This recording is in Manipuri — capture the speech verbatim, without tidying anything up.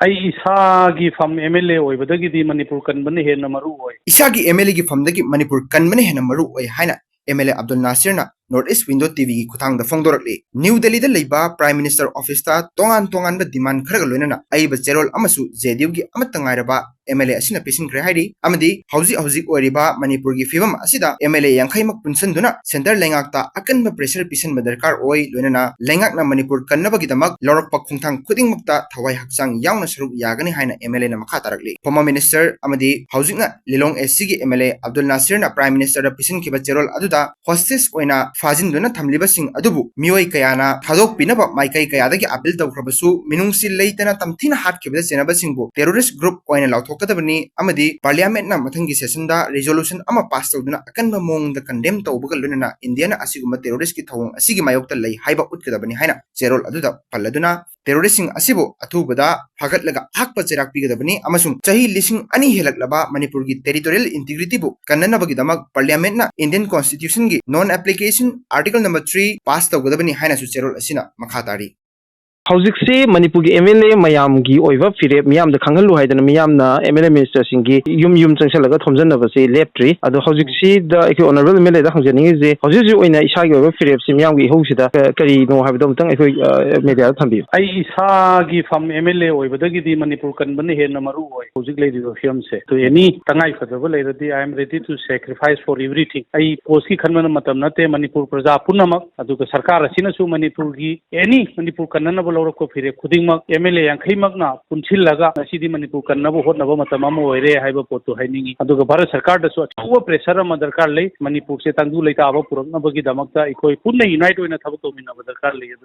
ꯑꯩ ꯏꯁꯥꯒꯤ ꯐꯝ ꯑꯦꯝ ꯑꯦꯜ ꯑꯦ ꯑꯣꯏꯕꯗꯒꯤꯗꯤ ꯃꯅꯤꯄꯨꯔ ꯀꯟꯕꯅ ꯍꯦꯟꯅ ꯃꯔꯨ ꯑꯣꯏ꯫ ꯏꯁꯥꯒꯤ ꯑꯦꯝ ꯑꯦꯜ ꯑꯦꯒꯤ ꯐꯝꯗꯒꯤ ꯃꯅꯤꯄꯨꯔ ꯀꯟꯕꯅ ꯍꯦꯟꯅ ꯃꯔꯨ ꯑꯣꯏ ꯍꯥꯏꯅ ꯑꯦꯝ ꯑꯦꯜ ꯑꯦ ꯑꯕꯗꯨꯜ ꯅꯥꯁꯤꯔꯅ North East Window T Vꯒꯤ ꯈꯨꯠꯊꯥꯡꯗ ꯐꯣꯡꯗꯣꯔꯛꯂꯤ꯫ ꯅ꯭ꯌꯨ ꯗꯦꯜꯂꯤꯗ ꯂꯩꯕ Prime Minister Officeꯇ ꯇꯣꯉꯥꯟ ꯇꯣꯉꯥꯟꯕ demand ꯈꯔꯒ ꯂꯣꯏꯅꯅ ꯑꯏꯕ ꯆꯦꯔꯣꯜ ꯑꯃꯁꯨ ꯖꯦ ꯗꯤ ꯌꯨꯒꯤ ꯑꯃꯠꯇ ꯉꯥꯏꯔꯕ ꯑꯦꯝ ꯑꯦꯜ ꯑꯦ ꯑꯁꯤꯅ ꯄꯤꯁꯤꯟꯈ꯭ꯔꯦ ꯍꯥꯏꯔꯤ꯫ ꯑꯃꯗꯤ ꯍꯧꯖꯤꯛ ꯍꯧꯖꯤꯛ ꯑꯣꯏꯔꯤꯕ ꯃꯅꯤꯄꯨꯔꯒꯤ ꯐꯤꯕꯝ ꯑꯁꯤꯗ ꯑꯦꯝ ꯑꯦꯜ ꯑꯦ ꯌꯥꯡꯈꯩꯃꯛ ꯄꯨꯟꯁꯤꯟꯗꯨꯅ centre ꯂꯩꯉꯥꯛꯇ ꯑꯀꯟꯕ pressure ꯄꯤꯁꯤꯟꯕ ꯗꯔꯀꯥꯔ ꯑꯣꯏ, ꯂꯣꯏꯅꯅ ꯂꯩꯉꯥꯛꯅ ꯃꯅꯤꯄꯨꯔ ꯀꯟꯅꯕꯒꯤꯗꯃꯛ ꯂꯧꯔꯛꯄ ꯈꯣꯡꯊꯥꯡ ꯈꯨꯗꯤꯡꯃꯛꯇ ꯊꯋꯥꯏ ꯍꯛꯆꯥꯡ ꯌꯥꯎꯅ ꯁꯔꯨꯛ ꯌꯥꯒꯅꯤ ꯍꯥꯏꯅ ꯑꯦꯝ ꯑꯦꯜ ꯑꯦꯅ ꯃꯈꯥ ꯇꯥꯔꯛꯂꯤ꯫ Former Minister ꯑꯃꯗꯤ ꯍꯧꯖꯤꯛꯅ ꯂꯤꯂꯣꯡ ꯑꯦꯁ ꯁꯤꯒꯤ ꯑꯦꯝ ꯑꯦꯜ ꯑꯦ ꯑꯕꯗꯨꯜ ꯅꯥꯁꯤꯔꯅ Prime Ministerꯗ ꯄꯤꯁꯤꯟꯈꯤꯕ ꯆꯦꯔꯣꯜ ꯑꯗꯨꯗ hostage ꯑꯣꯏꯅ ꯐꯥꯖꯤꯟꯗꯨꯅ ꯊꯝꯂꯤꯕꯁꯤꯡ ꯑꯗꯨꯕꯨ ꯃꯤꯑꯣꯏ ꯀꯌꯥꯅ ꯊꯥꯗꯣꯛꯄꯤꯅꯕ ꯃꯥꯏꯀꯩ ꯀꯌꯥꯗꯒꯤ appeal ꯇꯧꯈ꯭ꯔꯕꯁꯨ, ꯃꯤꯅꯨꯡꯁꯤ ꯂꯩꯇꯅ ꯇꯝꯊꯤꯅ ꯍꯥꯠꯈꯤꯕꯗ ꯆꯦꯟꯅꯕꯁꯤꯡꯕꯨ terrorist group ꯑꯣꯏꯅ ꯂꯥꯎꯊꯣꯛꯀꯗꯕꯅꯤ ꯑꯃꯗꯤ Parliamentꯅ ꯃꯊꯪꯒꯤ sessionꯗ resolution ꯑꯃ pass ꯇꯧꯗꯨꯅ ꯑꯀꯟꯕ ꯃꯑꯣꯡꯗ condemn ꯇꯧꯕꯒ ꯂꯣꯏꯅꯅ ꯏꯟꯗꯤꯌꯥꯅ ꯑꯁꯤꯒꯨꯝꯕ terroristꯀꯤ ꯊꯧꯑꯣꯡ ꯑꯁꯤꯒꯤ ꯃꯥꯌꯣꯛꯇ ꯂꯩ ꯍꯥꯏꯕ ꯎꯠꯀꯗꯕꯅꯤ ꯍꯥꯏꯅ ꯆꯦꯔꯣꯜ ꯑꯗꯨꯗ ꯄꯜꯂꯗꯨꯅ, terroristꯁꯤꯡ ꯑꯁꯤꯕꯨ ꯑꯊꯨꯕꯗ ꯐꯥꯒꯠꯂꯒ ꯑꯍꯥꯛꯄ ꯆꯩꯔꯥꯛ ꯄꯤꯒꯗꯕꯅꯤ ꯑꯃꯁꯨꯡ ꯆꯍꯤ ꯂꯤꯁꯤꯡ ꯑꯅꯤ ꯍꯦꯜꯂꯛꯂꯕ ꯃꯅꯤꯄꯨꯔꯒꯤ territorial integrityꯕꯨ ꯀꯟꯅꯅꯕꯒꯤꯗꯃꯛ Parliamentꯅ Indian Constitutionꯒꯤ non application article number three pass ꯇꯧꯒꯗꯕꯅꯤ ꯍꯥꯏꯅꯁꯨ ꯆꯦꯔꯣꯜ ꯑꯁꯤꯅ ꯃꯈꯥ ꯇꯥꯔꯤ꯫ ꯍꯧꯖꯤꯛꯁꯤ ꯃꯅꯤꯄꯨꯔꯒꯤ ꯑꯦꯝ ꯑꯦꯜ ꯑꯦ ꯃꯌꯥꯝꯒꯤ ꯑꯣꯏꯕ ꯐꯤꯔꯦꯞ ꯃꯤꯌꯥꯝꯗ ꯈꯪꯍꯜꯂꯨ ꯍꯥꯏꯗꯅ ꯃꯤꯌꯥꯝꯅ ꯑꯦꯝ ꯑꯦꯜ ꯑꯦ minister ꯁꯤꯡꯒꯤ ꯌꯨꯝ ꯌꯨꯝ ꯆꯪꯁꯜꯂꯒ ꯊꯣꯝꯖꯟꯅꯕꯁꯤ ꯂꯦꯞꯇ꯭ꯔꯤ꯫ ꯑꯗꯣ ꯍꯧꯖꯤꯛꯁꯤꯗ ꯑꯩꯈꯣꯏ honourable ꯑꯦꯝ ꯑꯦꯜ ꯑꯦꯗ ꯍꯪꯖꯅꯤꯡꯉꯤꯁꯦ, ꯍꯧꯖꯤꯛ ꯍꯧꯖꯤꯛ ꯑꯣꯏꯅ ꯏꯁꯥꯒꯤ ꯑꯣꯏꯕ ꯐꯤꯔꯦꯞꯁꯤ ꯃꯤꯌꯥꯝꯒꯤ ꯏꯍꯧꯁꯤꯗ ꯀ-, ꯀꯔꯤꯅꯣ ꯍꯥꯏꯕꯗꯣ ꯑꯃꯨꯛꯇꯪ ꯑꯩꯈꯣꯏ, ꯑ, mediaꯗ ꯊꯝꯕꯤꯌꯨ꯫ ꯑꯩ ꯏꯁꯥꯒꯤ ꯐꯝ ꯑꯦꯝ ꯑꯦꯜ ꯑꯦ ꯑꯣꯏꯕꯗꯒꯤꯗꯤ ꯃꯅꯤꯄꯨꯔ ꯀꯟꯕꯅ ꯍꯦꯟꯅ ꯃꯔꯨ ꯑꯣꯏ ꯍꯧꯖꯤꯛ ꯂꯩꯔꯤꯕ ꯐꯤꯕꯝꯁꯦ꯫ ꯑꯗꯨ any ꯇꯉꯥꯏ ꯐꯗꯕ ꯂꯩꯔꯗꯤ I am ready to sacrifice for everything꯫ ꯑꯩ postꯀꯤ ꯈꯟꯕꯅ ꯃꯇꯝ ꯅꯠꯇꯦ, ꯃꯅꯤꯄꯨꯔ ꯄ꯭ꯔꯖꯥ ꯄꯨꯝꯅꯃꯛ ꯑꯗꯨꯒ ꯁꯔꯀꯥꯔ ꯑꯁꯤꯅꯁꯨ ꯃꯅꯤꯄꯨꯔꯒꯤ any ꯃꯅꯤꯄꯨꯔ ꯀꯟꯅꯅꯕ ꯂꯧꯔꯛꯄ ꯐꯤꯔꯦꯞ ꯈꯨꯗꯤꯡꯃꯛ ꯑꯦꯝ ꯑꯦꯜ ꯑꯦ ꯌꯥꯡꯈꯩꯃꯛꯅ ꯄꯨꯟꯁꯤꯜꯂꯒ ꯉꯁꯤꯗꯤ ꯃꯅꯤꯄꯨꯔ ꯀꯟꯅꯕ ꯍꯣꯠꯅꯕ ꯃꯇꯝ ꯑꯃ ꯑꯣꯏꯔꯦ ꯍꯥꯏꯕ ꯄꯣꯠꯇꯨ ꯍꯥꯏꯅꯤꯡꯏ꯫ ꯑꯗꯨꯒ ꯚꯥꯔꯠ ꯁꯔꯀꯥꯔꯗꯁꯨ ꯑꯆꯧꯕ pressure ꯑꯃ ꯗꯔꯀꯥꯔ ꯂꯩ꯫ ꯃꯅꯤꯄꯨꯔꯁꯦ ꯇꯪꯗꯨ ꯂꯩꯇꯥꯕ ꯄꯨꯔꯛꯅꯕꯒꯤꯗꯃꯛꯇ ꯑꯩꯈꯣꯏ ꯄꯨꯟꯅ unite ꯑꯣꯏꯅ ꯊꯕꯛ ꯇꯧꯃꯤꯟꯅꯕ ꯗꯔꯀꯥꯔ ꯂꯩ꯫